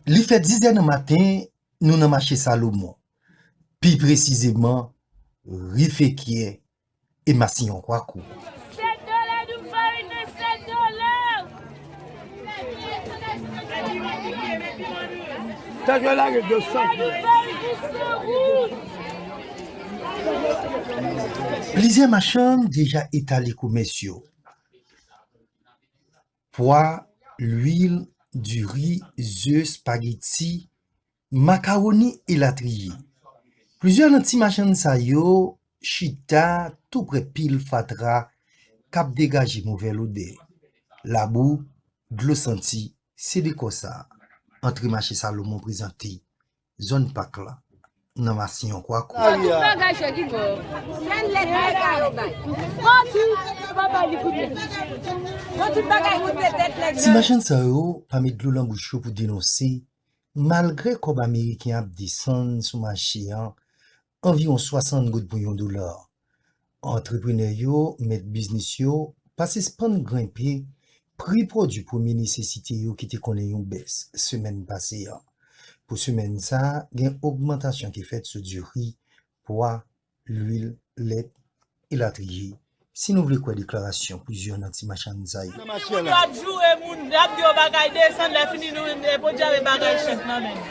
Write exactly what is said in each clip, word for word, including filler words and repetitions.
Li fè dizè nan maten, nou nan mache Salomon, pi presizeman, ri Fekyè e Masiyon Kwakou. Sèt dola nou vare nan sèt dola. Sèt dola gen de san. Plizyè machann deja etale komès yo. Pwa, lwil, diri, ze, espageti, makawoni elatriye. Plizyè nan ti machann sa yo chita toupre pil fatra k ap degaje move lodè. Labou, dlo santi, se dekò sa. Antre mache Salomon prezante zòn Pak la nan Masiyon Kwakou. Pran tout bagay chè ki bò. Sèl lèt bagay yo bay. Pran tout, pa bay li koute. Pran tout bagay koute tèt nèg la. Ti machann sa yo pa met dlo nan bouch yo pou denonse, malgre kòb ameriken ap desann sou mache an anviwon swasant goud pou yon dola. Antreprenè yo, mèt biznis yo, pa sispann grenpe pri pwodui premye nesesite yo ki te konnen yon bès semèn pase an. Pou semèn sa a, gen ogmantasyon ki fèt sou diri, pwa, lwil, lèt, elatriye, si nou vle kwè deklarasyon plizyè nan ti machann sa yo. Moun yo ap joure moun, y ap di yo bagay desann, lè fini nou menm, e pwodui avè bagay chèk nan men nou.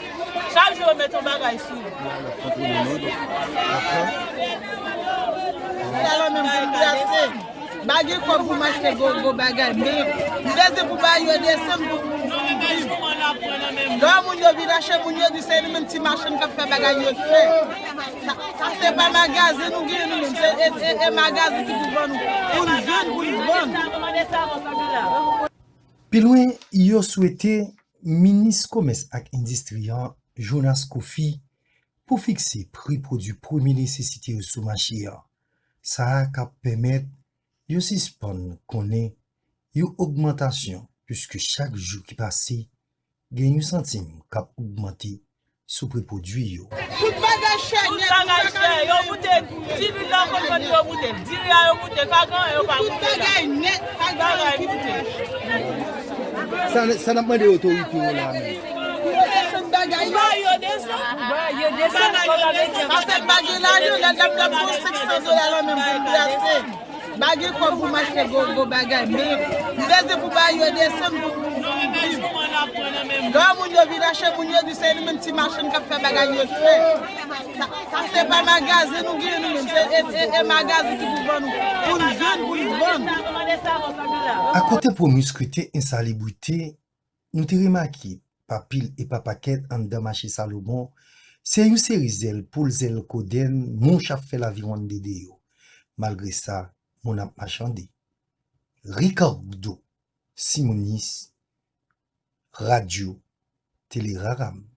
Chak jou yo met yon bagay sou nou. Bagay ka desann. Pa gen kòb pou m achte gwo, gwo bagay, men m bezwen pou bagay yo desann pou, pou m viv. Lè moun yo vin achte, moun yo di se nou menm ti machann k ap fè bagay yo chè. Sa, sa se pa magazen nou genyen nou menm, se, e, e, e magazen ki pou vann nou, pou n jwenn, pou n vann. Pi lwen, yo swete minis komès ak endistri an, Jonas Kofi, pou fikse pri pwodui premye nesesite yo sou mache an. Sa a k ap pèmèt yo sispann konnen yon ogmantasyon, piske chak jou ki pase, gen yon santim k ap ogmante sou pri pwodui yo. Tout bagay chè nèt, tout bagay chè, yo moute, ti lwil la w konn vann yo moute, diri a yo moute, pa gen anyen yo pa moute la. Tout bagay nèt, pa gen anyen ki moute. Sa, sa n ap mande otorite yo la menm. Pou yo desann bagay yo. Ba yo desann. Ba yo desann. Paske m pa gen lajan, lè n ap, n ap pran senk san dola lan menm pou m plase. Pa gen kòb pou m achte gwo, gwo bagay, men m bezwen pou bagay yo desann pou, pou, pou m viv. Lè moun yo vin achte, moun yo di se nou menm ti machann k ap fè bagay yo chè. Sa, sa se pa magazen nou genyen nou menm, se, e, e, e magazen ki pou vann nou, pou n jwenn, pou n vann. Akote pwomiskwite, ensalibrite, nou te remake pa pil e pa pakèt anndan mache Salomon, se yon seri zèl poul, zèl kodenn, mouch ap fè laviwonn dede yo. Malgre sa, moun ap machande. Ricardo Simonis, Radyo Tele Raram.